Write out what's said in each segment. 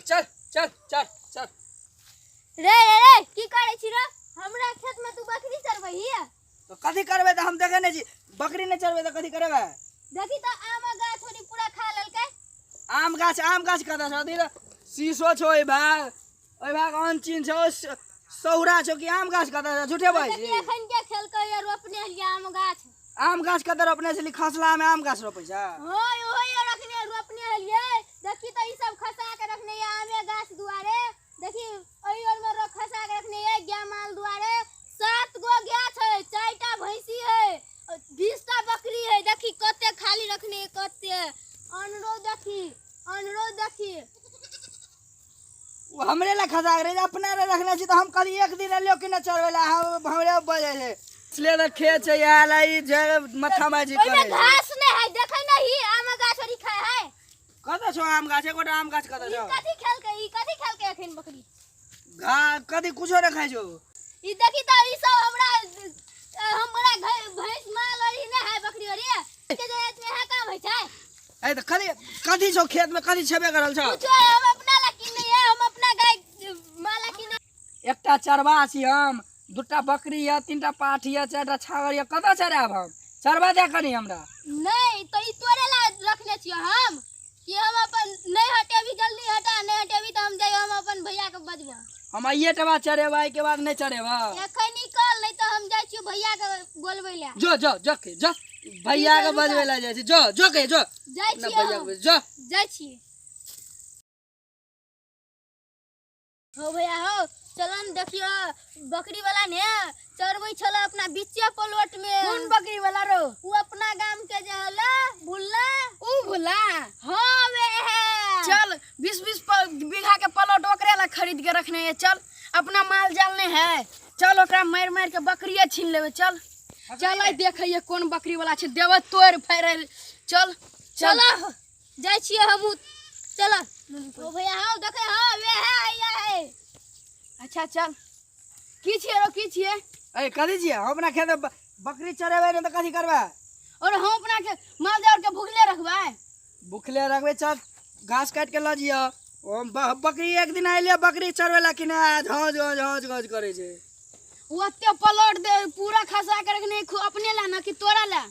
चल चल चल चल। रे रे रे, की करै छी रे? हमरा खेत में तू बकरी चरबही? तो कथी करबै? तऽ हम देखे नहि छी, बकरी नहि चरबै तऽ कथी करबै? देखी तऽ, आम गाछ होरी पूरा खा लेलकै। आम गाछ? आम गाछ कतऽ छौ? अथी तऽ शीशो छौ ओहि भाग, ओहि भाग अनचिन छौ, सौरा छौ कि आम गाछ कतऽ छौ? झूठे बजै देखी छी। एखन के खेलकै या रोपने हलियै आम गाछ। आम गाछ कतऽ रोपने छली? खसला मे आम गाछ रोपै छै? होय ओय रखने रोपने हलियै। देखी तऽ, ई सब खसा के रखने ये आमे गाछ दुआरे। देखी, ओहि ओर में खसा के रखने ये गाय माल दुआरे। सात गो गाय छै, चारिटा भैंसी है, 20टा बकरी है। देखी कते खाली रखने है, कते अनरो। देखी अनरो, देखी। ओ हमरे ला खसा के रहे, अपना ला रखने छी। तऽ हम कहली एक दिन एलियो कि नहि चरबै ला, हम हमरे बजै छै। इसलिए तऽ खेत छै आयल ई जे मत्था माजी ओहिमे करै छै। घास नहि है, देखै नहीं आम गाछ ओरी खाय है। कतऽ छौ आम गाछ? एकोटा आम गाछ कतऽ ई छौ? कथी खेलकै? ई कथी खेलकै एखन बकरी? घा कथी कुछो नहि खाइ छौ। ई देखी तऽ, ई सब हमरा हमरा भैंस माल ओरी नहि है, बकरी ओरी के जे में है काम होइ छै। ए तऽ कथी कथी छौ खेत में? कथी छेबे करल छौ? कुछो हम अपना ला किने है, हम अपना गाय माला किने। एकटा चरबा छी हम, दूटा बकरी यऽ, तीनटा पाठी यऽ, चारिटा छागर यऽ, कतऽ चरायब हम? चरबा दे कनी हमरा। नहीं तो ई तोरे ला रखने छियो हम कि हम अपन। नहीं हटेबी, जल्दी हटा। नहीं हटेबी तो हम जाइयो, हम अपन भैया के बजबो। हम आइए टबा चरेबा, एहिके बाद नहि चरेबा। एखन निकल, नहीं तो हम जाइ छियो भैया के बोलबै ला। जो जो जो के जो, भैया के बजबै ला जाइ छी। जो जो के जो। जाइ अपना छियो भैया हम। के जो। जाइ छियै। हो भैया हो, चलो न देखियो, बकरी वाला ने चरबै छल अपना बीचे प्लॉट में। कोन बकरी वाला रो? उ अपना गाम के जे हला भुल्ला। उ भुला? हाँ वे है। चल, 20-20 बीघा के प्लॉट ओकरे ला खरीद के रखने है। चल, अपना माल जाल नहीं है, चल ओकरा मारि मारि के बकरिए छीन लेबै। चल चल, आइ देखैए कोन बकरी वाला छै, देबै तोड़ि फाड़ि। चल चल। चलो, जाइ छियै हमहूँ, चलो। ओ भैया हो, देखे, हाँ वे है, हैया है। अच्छा चल, की छियै रो, की छियै? ए कथी छियै? हम अपना खेत में बकरी चरेबै नहि तऽ कथी करबै? और हम अपना के माल जाल के भुखले रखबै? भुखले रखबै? चल, घास काटि के लऽ जियऽ। हम बकरी एक दिन अयलियै बकरी चरबै ला कि नहि, झौज झौज झौज झौज करै छै। ओ ओते प्लॉट दे पूरा खसा के रखने अपने ला ना कि तोरा ला?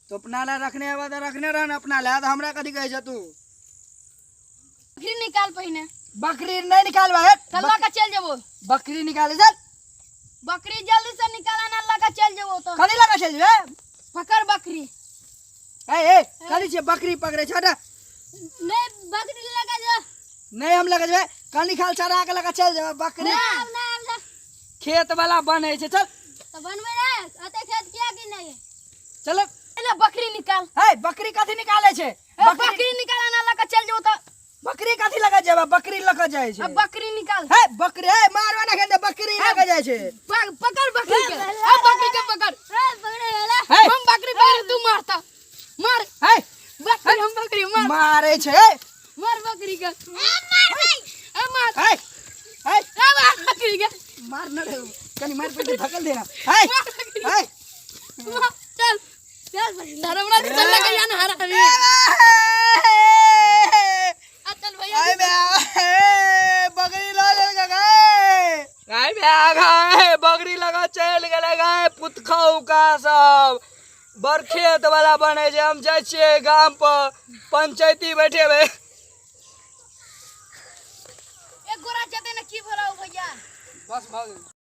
तो अपना ला रखने हेबा तऽ रखने रह ने अपना ला, तऽ हमरा कथी कहै छ तू? बकरी निकाल पहिने। बकरी नहि निकालबै हे। तऽ लऽ के चलि जेबो। बकरी निकाले चल। बकरी जल्दी से निकाला ना, लऽ के चलि जेबो तो। कथी लऽ के चलि जेबै? पकड़ बकरी। ए ए, कथी छियै? बकरी पकड़ै छै, हटा। नहीं, बकरी लगा जा। नहि, हम लऽ के जेबै कनी खाल चरा के लऽ के चलि जेबै बकरी। ना ना ना। खेत वाला बनै छै, चल। तो बनबै रे, अते खेत किया कि नहीं? चल। पहिले बकरी निकाल। हे, बकरी कथी निकाले छै? ए, बकरी बकरी निकाला ना, लऽ के चलि जेबो तो। बकरी कथी लऽ के जेबै? बकरी लऽ के जाइ छै? अब बकरी निकाल। हे बकरी, हे मारवा ना खेते, बकरी लऽ के जाइ छै। पकड़ बकरी के, अब बकरी के पकड़। ए पकड़े वाला। हे। हम बकरी पकड़, तू मारता, मार। हे। बकरी, हम बकरी मार। मारे छै हे। मार बकरी के, ए मार। हे हे। ए मार बकरी के। मार न रे, कनी मार पे धकल देना। हे हे। मार, चल चल। धर्मराज चल लगे या ना हरामी। आ चल भैया। आई बे, बकरी लऽ गेल गाय। गाय बे गाय, बकरी लगा चलि गेलै गाय। पुतखौका सब बड़ खेत वाला बनै छै। हम जाइ छियै गाम पर, पंचायती बैठेबै। एक गोरा जेतै ना, की भेलौ भैया? बस भऽ गेल।